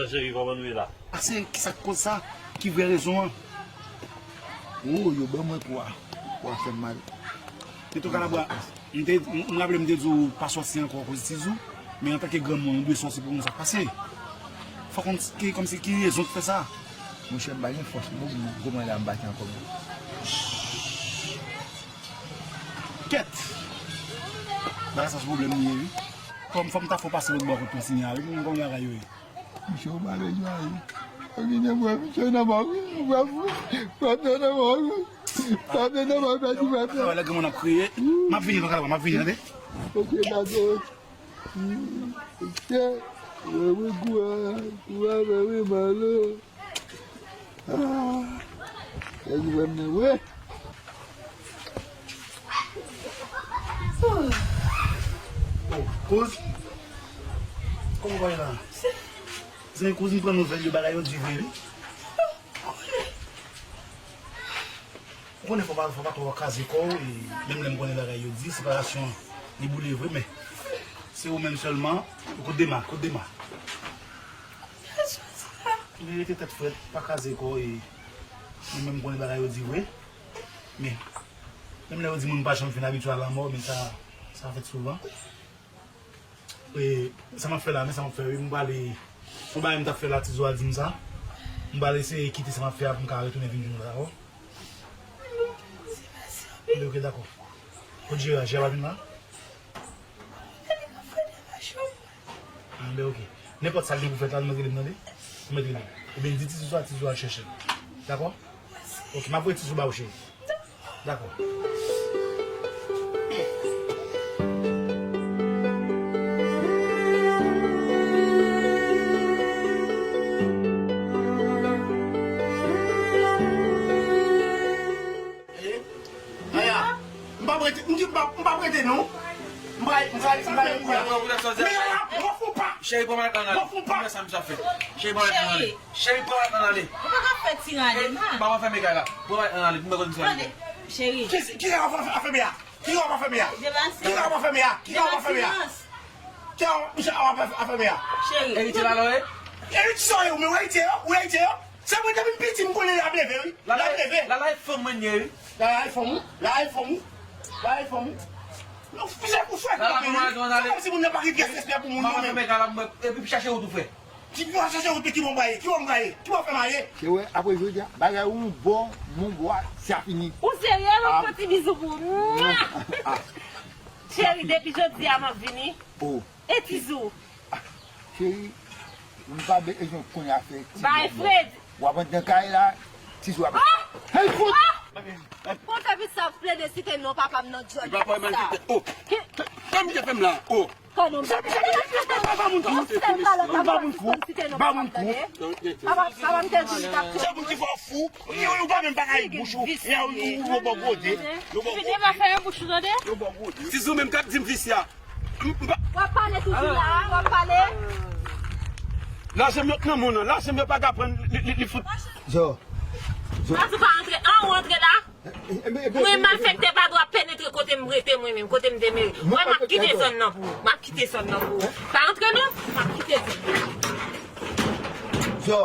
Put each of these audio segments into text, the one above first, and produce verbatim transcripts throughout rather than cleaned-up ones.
Cheri, kòman nou ye la? Ase, kisa k koz sa? Ki vrè rezon an? O, yo ban mwen kou a. Kou a fè m mal. Pito Kalabwa, m te, m, m raple m te di w pa sòti ankò akoz Tizou, men antanke granmoun, ou dwe sòti pou konn sa k pase. Fòk konn ki, kòmsi ki rezon k fè sa. Monchè, m pa gen fòs, m oblije kòmanse la, m pati ankò. Kèt! Bagay sa se pwoblèm li ye, wi. Fò m, fò m ta fè w pase lòt bò kote konsinya, wi, pou m konn bagay yo ye. Misye, ou pa bezwen ale. Ou gentan pran misye nan mò, wi. Ou pa fou. Pran misye nan mò, wi. Pran misye nan mò, pèdi pèdi. Sa wè lè granmoun ap kriye. M ap vini, Pito Kalabwa, m ap vini, tande. Ok, dakò. Ok. Wè, wè, kou a, kou a fè wi, malo. Ah, pèdi pran m nan, wè. Oh, kouz. Kòman w ye la? Zanmi kouz, m pran nouvèl yo, bagay yo di vre, wi. Ou konnen fò pa, fò pa twò kraze kò w, e menm lè m konnen bagay yo di, separasyon an, li boule vre, men se ou menm sèlman, kout de ma, kout de ma. Men rete tèt frèt, pa kraze kò w, e menm lè m konnen bagay yo di vre, men menm lè yo di moun pa janm fin abitye a lanmò, men sa, sa fèt souvan. E, sa m ap fè la, men sa m ap fè, wi, m prale, yon bagay m t ap fè la, Tizou a di m sa. M prale eseye kite sa m ap fè a pou m ka retounen vin jwenn ou la, dakò? Ok, dakò. Kot Jera? Jera pa vin la? Ah, ben, ok. Nenpòt sa l gen pou fèt la, nou mèt rele m, tande? Nou mèt rele m. Ebyen, di Tizou sa, Tizou al chèche l. Dakò? Ok, m ap voye Tizou ba ou, cheri. Dakò. Aya, m p ap rete, m di m p ap, m p ap rete non. M pral, m pral, m pral, m pral. Men la, mwen fou pa. Cheri, pran mwen al ale. Mwen fou pa. Mwen sa m sa fè. Cheri, pran mwen al ale. Cheri, pran mwen al ale. Ou pa ka fè ti rale, man. Papa fèmen kay la. Pran mwen al ale. Pou mwen konn sa. Tande, cheri. Ki, ki jan w ap fè, ap fèmen a? Ki jan w ap fèmen a? Debase. Ki jan w ap fèmen a? Ki jan w ap fèmen a? Debase silans. Ki jan w ap fèmen a? Cheri. Eritye la lò, e? Eritye sa w ye, ou menm, ou eritye yo? Ou eritye yo? Se mwen depi m piti, m konnen l ap leve, wi. L ap leve. Lala e fanm mwen ye, wi. Lala e fanm ou? Lala e fanm ou? Lala e fanm ou? Non, fizè ou fè. Lala, mwen al ale. Se kòmsi moun nan pa gen pyès respè pou moun yo menm. Mwen fèmen kay la, mwen, epi chache wout ou fè. Ki bò chache wout, ki bò m prale? Ki bò m prale? Ki bò fè m ale? Se vre, apre jodi a, bagay ou bon, bon bwa, sa fini. Ou serye, mwen fè ti bizou pou ou. Cheri, depi jodi a, m ap vini. Oh. E Tizou? Ah, cheri, m pa bezwen konnen afè Tizou. Bay Fred. W ap antre nan kay la, Tizou ap. Ah! Hey, fout! Ah! Konn fè pitit sa ap plede site non papa m nan djòl. Li pa pran malfektè. Oh! Sa misye fè m la? Oh! Kòman? Sa misye fè m la? Ba moun kou. Ba moun kou. Papa, papa m te di li t ap. Se moun ki fè w fou. Ou pa menm pa ka yi bouch ou. Yo bò gode. Yo bò gode. Tizou menm k ap di m visye a. M, m pa. W ap pale toujou la, w ap pale. Lajan m yo k nan men w nan, lajan m yo pa ka pran li, li, li fout. Zo. Zo. Ann, ou pa antre, an, ou antre la. Mwen, malfektè pa dwa penetre kote m rete, mwen menm, kote m demere. Mwen, m ap kite zòn nan pou ou. M ap kite zòn nan pou ou. Pa antre non, m ap kite zòn nan. Zo.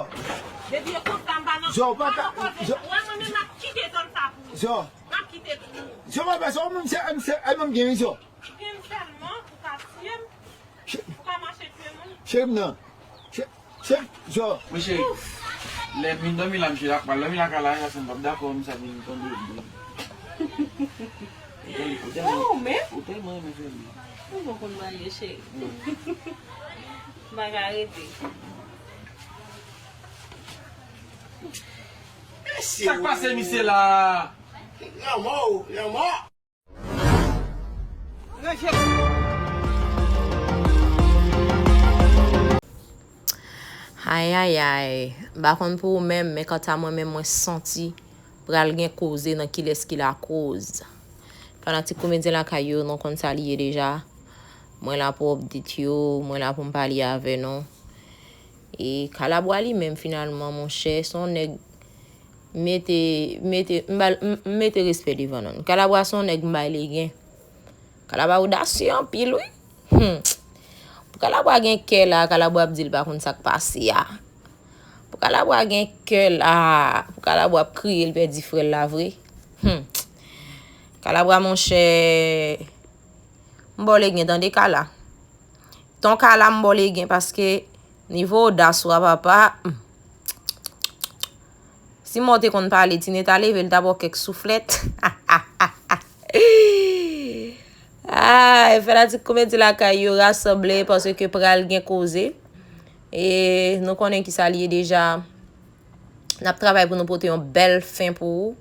Depi yo konsa, m pa nan. Zo, pa ka. Mwen, mwen menm, m ap kite zòn sa pou ou. Zo. M ap kite zòn nan. Zo, pa, pa, zo, menm se, se, se, menm gen, zo. Gen sèlman pou ka tiye m, pou ka mache tiye moun. Cheri m nan. Che-, che-, zo. Wi, cheri. Lè m vin dòmi la, misye la pral dòmi lakay la, sa m p ap dakò, misye ap vin tonbe. Ou tèlman, ou tèlman, ou tèlman renmen fè li. Ou bon konn marye, cheri. M pa ka rete. Sa k pase misye la? Lanmò, lanmò. Ayayay, m pa konn pou ou menm, men kanta mwen menm, mwen santi pral gen koze nan kilès ki lakoz. Fanatik Komedyen Lakay yo, nou konn sa li ye deja. Mwen la pou update yo, mwen la pou m pale avè nou. E Kalabwa li menm, finalman, monchè, se yon nèg mete, mete, m ba l, m, m mete respè devan non l. Kalabwa se yon nèg m bay legen. Kalabwa odasye anpil, wi. Hmm. Pou Kalabwa gen kè la, Kalabwa ap di l pa konn sa k pase a. Pou Kalabwa gen kè la, pou Kalabwa ap kriye, l pèdi frè l la vre. Hmm. Kalabwa, monchè, m ba w legen, tande Kala. Ton Kala, m ba w legen, paske nivo odas ou a, papa, hmm. Si mò te konn pale, Tine ta leve, l ta ba w kèk souflèt. Ah, fanatik Komedi Lakay yo rasanble paske pral gen koze. E nou konnen ki sa l ye deja. N ap travay pou nou pote yon bèl fen pou ou.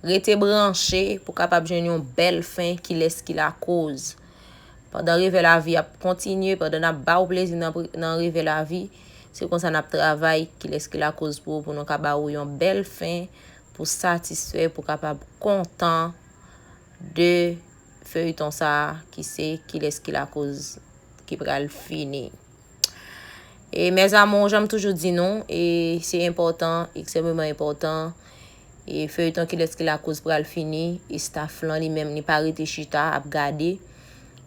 Rete branche pou kapab jwenn yon bèl fen, kilès ki lakoz. Pandan Revè Lavi ap kontinye, pandan n ap ba w plezi nan, nan Revè Lavi, se konsa n ap travay, kilès ki lakoz pou ou, pou nou ka ba ou yon bèl fen, pou satisfè, pou kapab kontan de feyton sa a, ki se kilès ki lakoz ki pral fini. E mes amours, jan m toujou di nou, e se enpòtan, ekstrèmeman enpòtan. E feyton kilès ki lakoz pral fini, e staff lan li menm, li pa rete chita ap gade.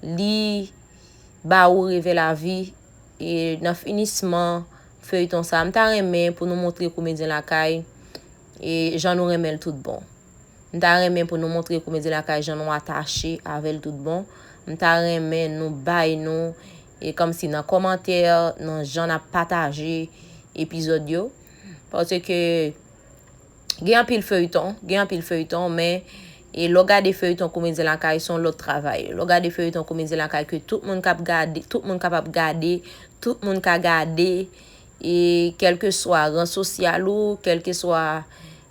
Li ba ou Revè Lavi, e nan finisman feyton sa, m ta renmen pou nou montre Komedyen Lakay, e jan nou renmen l tout bon. M ta renmen pou nou montre Komedyen Lakay jan nou atache avè l tout bon. M ta renmen nou bay nou, e kòmsi nan kòmantè, nan jan n ap pataje epizòd yo. Paske gen anpil feyton, gen anpil feyton, men e lè w gade feyton Komedyen Lakay, se yon lòt travay. Lè w gade feyton Komedyen Lakay ke tout moun k ap gade, tout moun kapab gade, tout moun ka gade, e kèlkeswa ran sosyal ou, kèlkeswa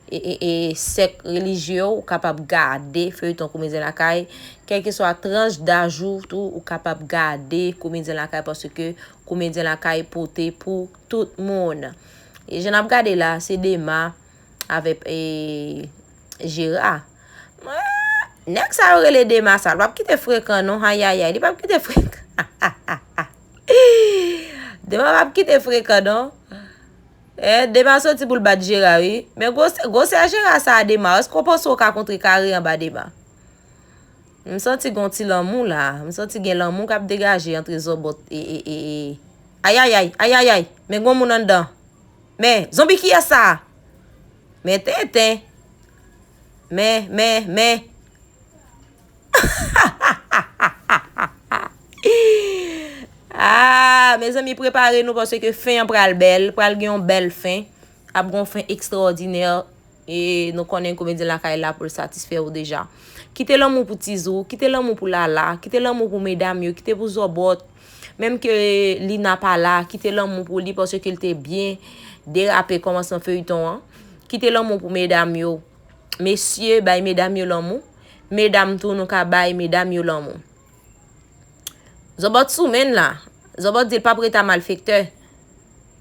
e, e, e sèk relijye w, ou kapab gade feyton Komedyen Lakay. Kèlkeswa tranch daj ou tou, ou kapab gade Komedyen Lakay, paske Komedyen Lakay pote pou tout moun. E jan n ap gade la, se Dema avèk, e, Jera. Mwen, nèg sa yo rele Dema sa, l p ap kite frekan non, ayayay, li p ap kite frekan. Dema p ap kite frekan non. Eh, Dema soti pou l bat Jera, wi. Men gwosè, gwosè Jera sa a, Dema, èske w panse w ka kontrekare anba Dema? M santi gen yon ti lanmou la. M santi gen lanmou k ap degaje antre Zòbòt e, e, e, e. Ayayay, ayayay. Men gen yon moun anndan. Men, zonbi kiyès sa a? Men tenten. Men, men, men. Ah, mezanmi, prepare nou paske fen an pral bèl, pral gen yon bèl fen. Ap gen yon fen ekstraòdinè. E nou konnen Komedyen Lakay la pou l satisfè ou deja. Kite lanmou pou Tizou, kite lanmou pou Lala, kite lanmou pou medam yo, kite pou Zòbòt. Menm ke Lina pa la, kite lanmou pou li paske l te byen derape kòmansman feyton an. Kite lanmou pou medam yo. Mesye, bay medam yo lanmou. Medam tou, nou ka bay medam yo lanmou. Zòbòt sou menn la. Zòbòt di l p ap rete a malfektè.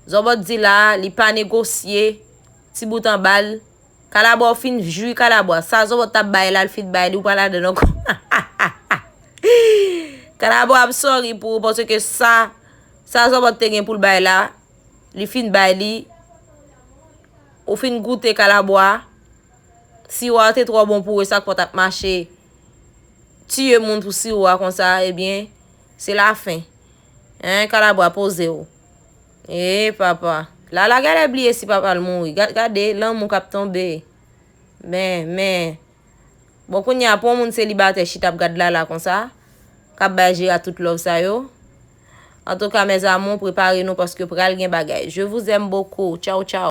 Zòbòt di la, li pa negosye. Ti bout anba l. Kalabwa, w fin jwi Kalabwa. Sa Zòbòt t ap bay la, l fin bay li, ou pa ladann ankò. Kalabwa ap sòri pou ou, paske sa, sa Zòbòt te gen pou l bay la, li fin bay li. Ou fin goute Kalabwa. Siwo a te twò bon pou ou, e sa k fè w t ap mache tiye moun pou siwo a konsa, ebyen, se lafen. Hein, Kalabwa, poze w. E papa. Lala genlè bliye si papa l mouri. Ga-, gade, lanmou k ap tonbe. Men, men. Bon, kounye a, pou yon moun selibatè chita ap gad Lala konsa, k ap bay Jera tout love sa yo. Antouka, mes amours, prepare nou paske pral gen bagay. Je vous aime beaucoup. Tchaw, tchaw.